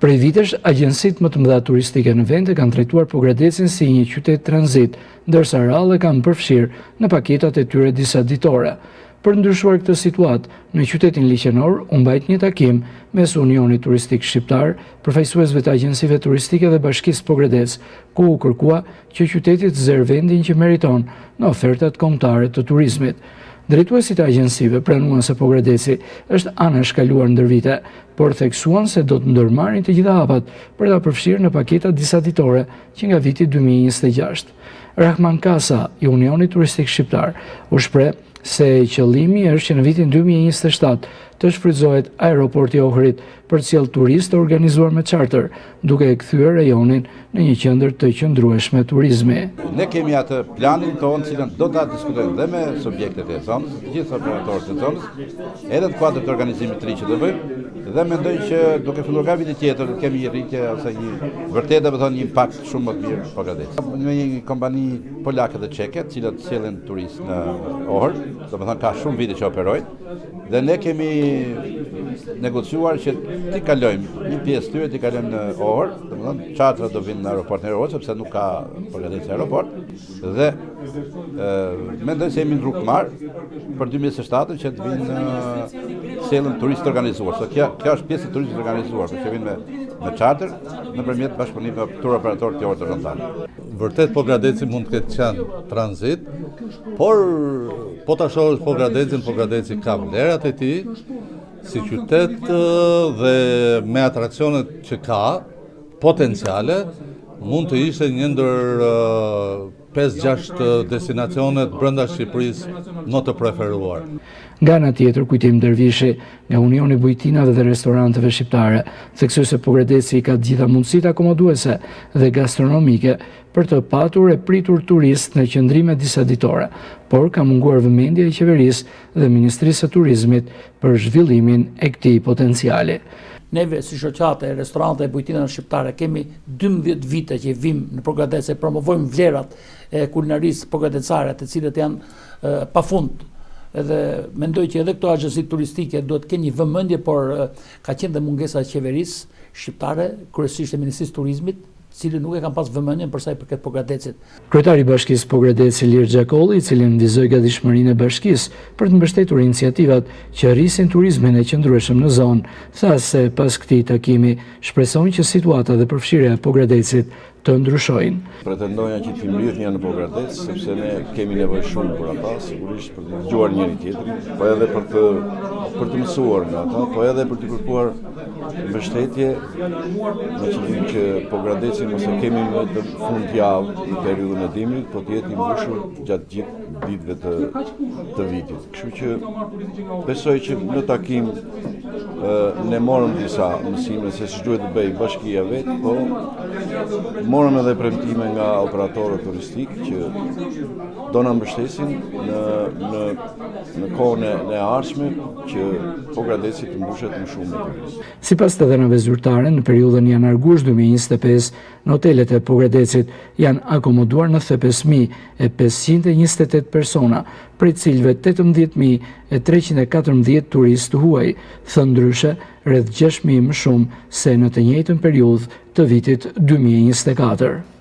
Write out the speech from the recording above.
Prej vitesh, agjencitë më të mëdha turistike në vend e kanë trajtuar Pogradecin si një qytet tranzit, ndërsa rrallë e kanë përfshirë në paketat e tyre disaditore. Për të ndryshuar këtë situatë, në qytetin liqenor u mbajt një takim mes Unionit Turistik Shqiptar, përfaqësuesve të agjencive turistike dhe Bashkisë Pogradec, ku u kërkua që qyteti të zërë vendin që meriton në ofertat kombëtare të turizmit. Drejtuesit e agjencive pranuan se Pogradeci është anashkaluar ndër vite, por theksuan se do të ndërmarrin të gjitha hapat për ta përfshirë në paketat disaditore që nga viti 2026. Rahman Kasa i Unionit Turistik Shqiptar u shpreh se qëllimi është që në vitin 2027 të shfrytëzohet aeroporti i Ohrit për të sjellë turistë të organizuar me charter, duke e kthyer rajonin në një qendër të qëndrueshme turizmi. Ne kemi atë planin tonë, të cilën do ta diskutojmë dhe me subjektet e zonës, të gjithë operatorët e zonës, edhe në kuadër të organizimit të ri që do bëjmë, dhe mendoj që duke filluar nga viti tjetër do të kemi një rritje ose një vërtet do të thonë një impakt shumë më të mirë në Pogradec. Me një kompani polake dhe çeke, të cilat sjellin turistë në Ohër, domethënë ka shumë vite që operojnë, dhe ne kemi negociuar që t'i kalojmë një pjesë tyre t'i kalojmë në Ohër, domethënë charterat do vinë në aeroportin e Ohrit sepse nuk ka Pogradeci aeroport dhe e, mendoj se jemi në rrugë të mbarë për 2027 që të vinë sjellën turistë të organizuar. Se kjo kjo është pjesë e turizmit të organizuar, që vinë me me charter nëpërmjet bashkëpunimit me tur operatorë të ndërkombëtarë. Vërtet Pogradeci mund të ketë qenë tranzit, por po ta shohësh Pogradecin, Pogradeci ka vlerat e tij si qytet dhe me atraksionet që ka potenciale, mund të ishte një ndër 5-6 destinacionet brenda Shqipërisë më të preferuar. Nga ana tjetër, Kujtim Dervishi, nga Unioni i Bujtinave dhe Restoranteve Shqiptare, theksoi se Pogradeci ka të gjitha mundësitë akomoduese dhe gastronomike për të patur e pritur turistë në qëndrime disaditore, por ka munguar vëmendja e qeverisë dhe Ministrisë së Turizmit për zhvillimin e këtij potenciali. Neve si shoqatë e restoranteve e bujtinave shqiptare kemi 12 vite që vim në Pogradec e promovojmë vlerat e kulinarisë pogradecare, të cilët janë pafund. Edhe mendoj që edhe këto agjenci turistike duhet të kenë një vëmendje, por ka qenë dhe mungesa e qeverisë shqiptare, kryesisht e Ministrisë së Turizmit, të cilët nuk e kanë pas vëmendjen për sa i përket Pogradecit. Kryetari i Bashkisë Pogradec, Ilir Xhakolli, i cili nënvizoi gatishmërinë e bashkisë për të mbështetur iniciativat që rrisin turizmin e qëndrueshëm në zonë, tha se pas këtij takimi shpreson që situata dhe përfshirja e Pogradecit të ndryshojnë. Pretendoja që t'i mblidhja në Pogradec, sepse ne kemi nevojë shumë për ata, sigurisht për të dëgjuar njëri tjetrin, po edhe për të për të mësuar nga ata, po edhe për të kërkuar mbështetje me qëllim që Pogradecin mos e kemi vetëm fundjavë në periudhën e dimrit, po të jetë i mbushur gjatë gjithë ditëve të të vitit. Kështu që besoj që në takim ne morëm disa mësime se si duhet të bëjë bashkia vetë, po morëm edhe premtime nga operatorët turistikë që do na mbështesin në në në kohën e ardhshme që Pogradeci të mbushet më shumë me turistë. Sipas të dhënave zyrtare, në periudhën janar-gusht 2025, në hotelet e Pogradecit janë akomoduar 95.528 persona, prej të cilëve 18.314 turistë të huaj, thënë ndryshe, rreth 6.000 më shumë se në të njëjtën periudhë të vitit 2024.